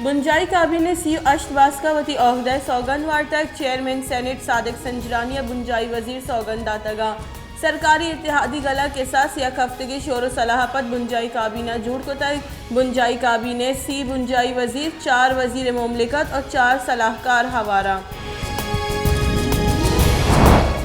بنجاہی کابینہ ءِ سی ءُ ہشت باسک ءَ وتی عہدہ ءِ سوگند وارتگ، چیئرمین سینیٹ صادق سنجرانی ءَ بنجاہی وزیر سوگند داتگ اَنت۔ سرکاری اتحادی گل ءِ کساس یک ہفتگے شور ءُ صلاح ءَ پد بنجاہی کابینہ جوڑ کتگ۔ بنجاہی کابینہ ءَ سی بنجاہی وزیر، چار وزیر مملکت ءُ چار سلاہکار ہوار اَنت۔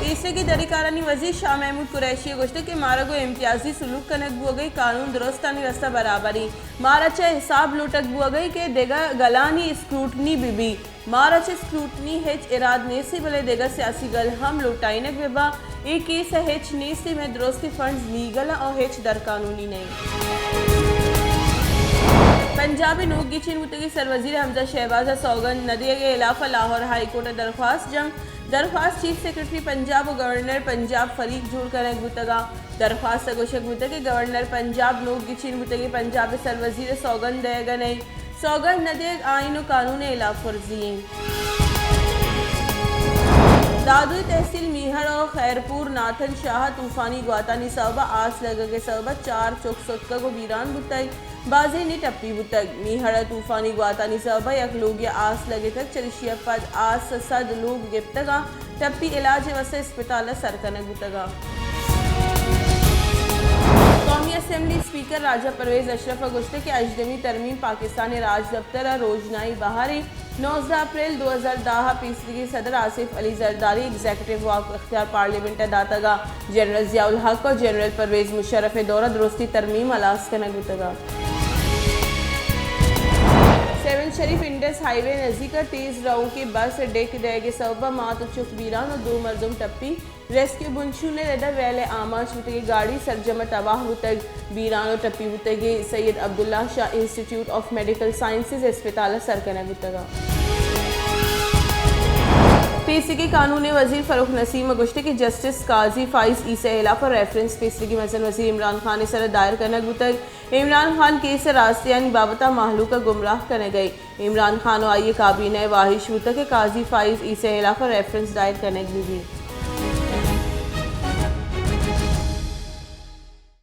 پیسریگیں دری کارانی وزیر شاہ محمود قریشی ءَ گوشتگ کہ مارا گوں امتیازی سلوک کنگ بوگ ءَ، قانون درستانی رستہ برابر اِنت۔ مارا چہ حساب لوٹگ بوگ ءَ کہ دگہ گلانی اسکروٹنی بہ بیت۔ مارا چہ اسکروٹنی ہچ اراد نیست، بلے دگہ سیاسی گل ہم لوٹائینگ بہ باں۔ اے کیس ءَ ہچ نیست، مئے درستیں فنڈز لیگل اَنت ءُ ہچ درقانونی نہ اِنت۔ پنجاب ءِ نوک گچین بوتگیں سروزیر حمزہ شہباز ءَ سوگند نہ دیگ ءِ ہلاپ ءَ لاہور ہائی کورٹ ءَ درخواست جنگ۔ درخواست چیف سیکرٹری پنجاب ءُ گورنر پنجاب فریق جوڑ کنگ بوتگ اَنت۔ درخواست ءَ گوشگ بوتگ کہ گورنر پنجاب نوک گچین بوتگیں پنجاب ءِ سروزیر ءَ سوگند دئیگ ءَ نہ اِنت۔ سوگند نہ دیگ آئین ءُ قانون ءِ ہلاپ ورزی اِنت۔ دادوئی تحصیل میہڑ ءُ خیرپور ناتھن شاہ ءَ طوفانی گواتانی سبب ءَ آس لگگ ءِ سبب ءَ چار چک ستکگ ءُ بیران بوتگ۔ بازینے ٹپی بوتگ۔ میہڑ ءَ طوفانی گواتانی سبب ءَ یک لوگے ءَ آس لگتگ، چریشی ءَ پد آس ءَ سد لوگ گپتگ اَنت، ٹپی علاج ءِ واستہ اسپتال ءَ سر کنگ بوتگ اَنت۔ قومی اسمبلی اسپیکر راجہ پرویز اشرف ءَ گوشتگ کہ ہژدہمی ترمیم پاکستان ءِ راجدپتر ءَ روژنائی بہر اِنت۔ نوزدہ اپریل دو ہزار دہ ءَ پیسریگیں صدر آصف علی زرداری ایگزیکٹو واک اختیار پارلیمنٹ ءَ داتگ اَنت۔ جنرل ضیاء الحق ءُ جنرل پرویز مشرف ءِ دور ءَ درستیں ترمیم ہلاس کنگ بوتگ اَنت۔ سیون شریف انڈس ہائی وے ءِ نزیک ءَ تیز روکیں بس ءِ ڈیک دئیگ ءِ سبب ءَ مات ءُ چک بیران ءُ دو مردم ٹپی۔ ریسکیو بنشون ءِ رد ءَ ویل ءِ آماچ بوتگیں گاڑی سرجم ءَ تباہ بوتگ۔ بیران ءُ ٹپی بوتگیں سید عبداللہ شاہ انسٹیٹیوٹ آف میڈیکل سائنسز اسپتال ءَ سر کنگ بوتگ اَنت۔ پیسریگیں قانون ءِ وزیر فرخ نسیم ءَ گوشتگ کہ جسٹس قاضی فائز عیسی ءِ ہلاپ ءَ ریفرنس پیسریگیں مزن وزیر عمران خان ءِ سر ءَ دائر کنگ بوتگ۔ عمران خان کیس ءِ راستیانی بابت ءَ مہلوک ءَ گمراہ کنگ ءَ اِنت۔ عمران خان ءُ آئی ءِ کابینہ ءَ واہش بوتگ کہ قاضی فائز عیسی ءِ ہلاپ ءَ ریفرنس دائر کنگ بہ بیت۔